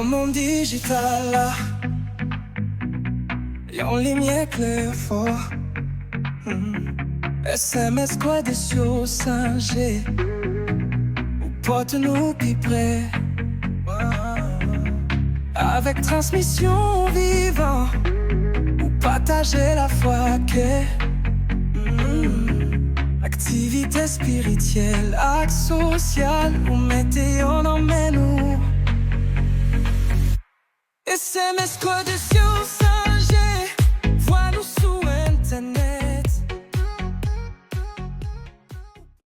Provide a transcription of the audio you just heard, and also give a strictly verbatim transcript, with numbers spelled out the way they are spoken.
Mond dijital la, yon limyè klè fò. S M S kwè de syo sanje ou pòte nou pi pre. Avèk transmisyon vivan, ou pataje lafwa ke aktivite espirityèl ak sosyal ou mete yo nan men nou. S M S kwè de syo